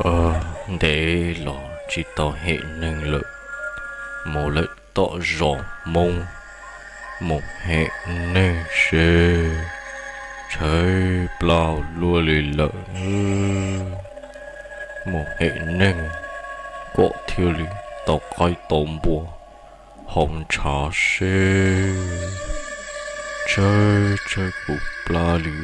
Ntev los tsis tau hem neeg lawm, mus lawm tom zos Hmoob, mus hem neeg seb, tshaib plab luaj li lawm. Mus hem neeg kom thiaj li tau qaib tau npua haus ntshav seb, tshaib tshaib kuv plab li.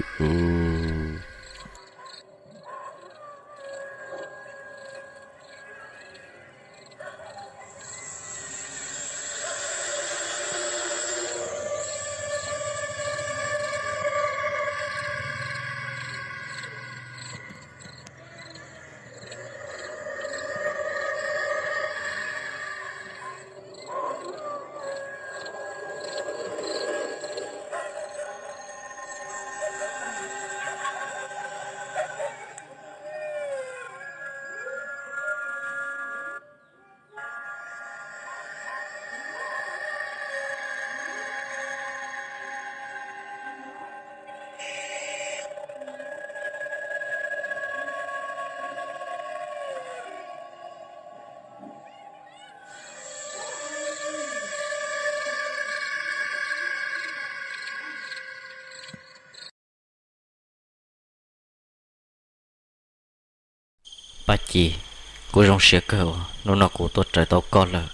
Paj Ci, kuv zoo siab kawg uas hnub no kuv tuaj raws tau koj lawm,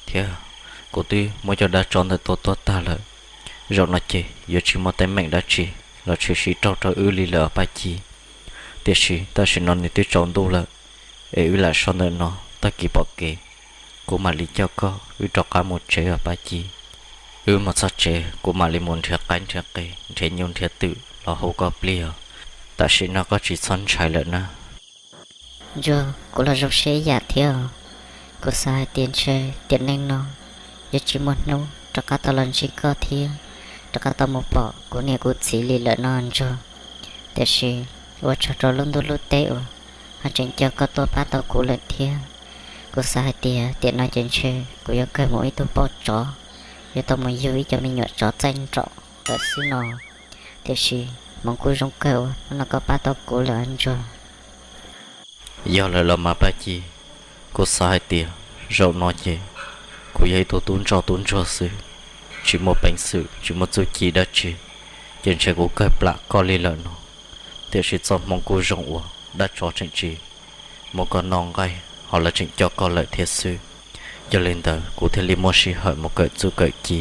thiab kuv twb muab cov dab tsov ntawd tua tuag tag lawm. Zaum no ces yuav tsis muaj teeb meem dab tsi los tshwm sim raug rau wb li lawm os Paj Ci. Tiam sis tam sim no nws twb tsaus ntuj lawm, es wb lam so ntawm no, tag kis pom kev kuv mam li coj koj wb rov qab mus tsev os Paj Ci. Wb mus txog tsev kuv mam li mus nrhiav qaib nrhiav qe, nrhiav nyuj nrhiav twm los hu koj plig os. Tam sim no koj tsis txhob ntshai lawm na. Ntsuag, kuv los zoo siab ib yam thiab os. Kuv xav hais tias ntshe tiam neej no yuav tsis muaj hnub rov qab tau los ntsib koj thiab rov qab tau mus pom kuv niam kuv txiv li lawm no Ntsuag. Tiam sis ua tsaug rau lub ntuj lub teb uas ho tseem coj koj tuaj pab tau kuv lawm thiab. Kuv xav hais tias tiam no ces ntshe kuv yuav kawg mus ib tug pauj tsov, yuav tau mus yug ib cov me nyuam tsov txaij nraum lawm xwb no. Tiam sis hmoov kuj zoo kawg uas hnub no koj pab tau kuv lawm Ntsuag. Yog lawm los mas Paj Ci, kuv xav hais tias zaum no ces kuv yog ib tug tub ntsoj tub ntsuag xwb, tsis muaj peev xwm tsis muaj txuj ci dab tsi, ces ntshe kuv kawg plam koj li lawm no. Tiam sis txoj hmoov kuj zoo uas dab tsov tseem tsis muab koj noj nqaij ho lawv tseem coj koj lawm thiab xwb. Yog li ntawd kuv thiaj li muaj sij hawm mus kawm txuj kawm ci,